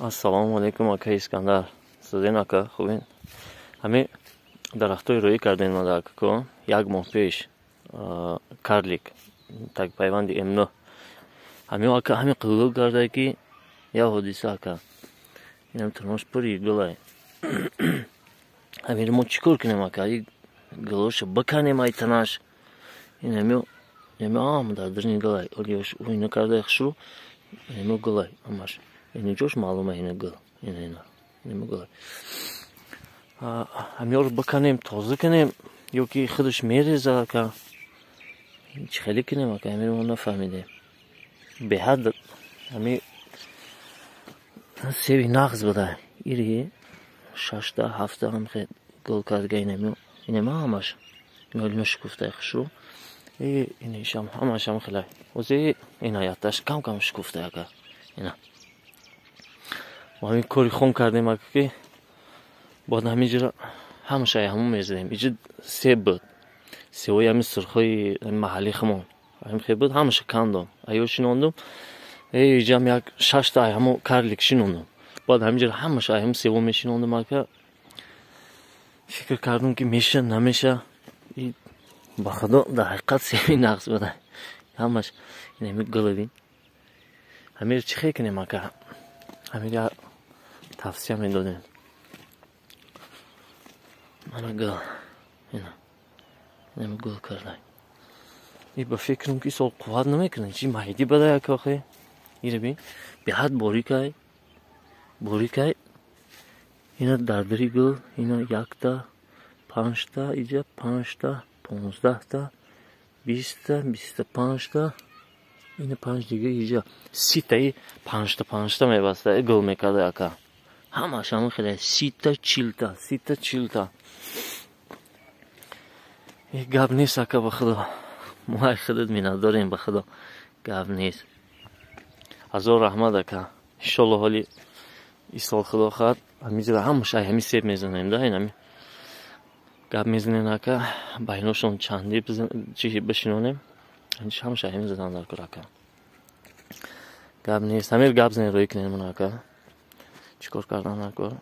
Ассалому алайкум, ака Искандар. Созен, ака, хубен? Ҳами дарахтҳои рӯӣ кардем мада, акако, як моҳ пеш, карлик так пайванди М9. Ҳами, ака, ҳами қилгул карда, ки я ҳодиса, ака. Инам тирмош пури гулай. Ҳамиро мо чӣ кор кунем, ака? И гулоша биканем ай танаш. Инами инами ам дар дирни гулай. Олиёш ӯ карда хушру. Инами гулай амаш. Ини ҷош маълума, ина гул. Ина ина. Инами гулай. Ҳамиёро биканем, тоза кунем ё ки худаш мереза, ака? Чӣ хеле кунем, ака? Ҳамиро мо нафаҳмидем. Беҳад ҳами себи нағз буда. Ири шашта, ҳафта ҳам гул кардга инами инами ҳамаш. Инолино шукуфтаи хушрӯ. Инишам ҳамашам хелай. Ози ина якташ кам кам шукуфта, ака. Ина. Мо ҳамин кори хом кардем, ака, ки бояд ҳамин ҷора ҳамаша ҳамон мезадем. Иҷа себ буд. Себои ҳамин сурхҳои маҳалли хумон. Ҳамин хел буд, ҳамаша кандом. Аё шинондум. Иҷам як шашта ай ҳамо карлик шинондум. Бояд ҳамин ҷора ҳамаша ай ҳамон себо мешинондум, ака. Фикр кардум, ки меша, намеша. Ба худо, дар ҳақиқат себи нағз буда. Ҳамаш инами гула бин. Ҳамиро чӣ хел кунем, ака? Ҳамиро тавсия медодем. Мана гул. Ина. Инами гул карда. И ба фикрам, ки сол қувват намекунад. Чи майдӣ бада, ака, охе? Ира бин. Беҳад борикай. Борикай. Ина дар дари гул, ина якта, панҷта, иҷа панҷта, 15та, 20та, 25та, ина панҷ дига иҷа. 30таи панҷта панҷта мебаста, гул мекарда, ака. Ҳамаш ҳамон хеле 30та, 40та, 30та, 40та. Гап нест, ака, ба худо. Мо ай худат миннатдорем, ба худо. Гап нест. Ҳазор раҳмат, ака. Иншолло, ҳоли исол, худо хоҳад, ҳамиҷора ҳамаш ай ҳами себ мезанем да инами. Гап мезанем, ака, байношон чанди чи бишинонем. Ҳамаш ай ҳами задан дар кор, ака. Гап нест. Ҳамир гап занем, рӯй кунем, ака. Чӣ кор кардан дар кор?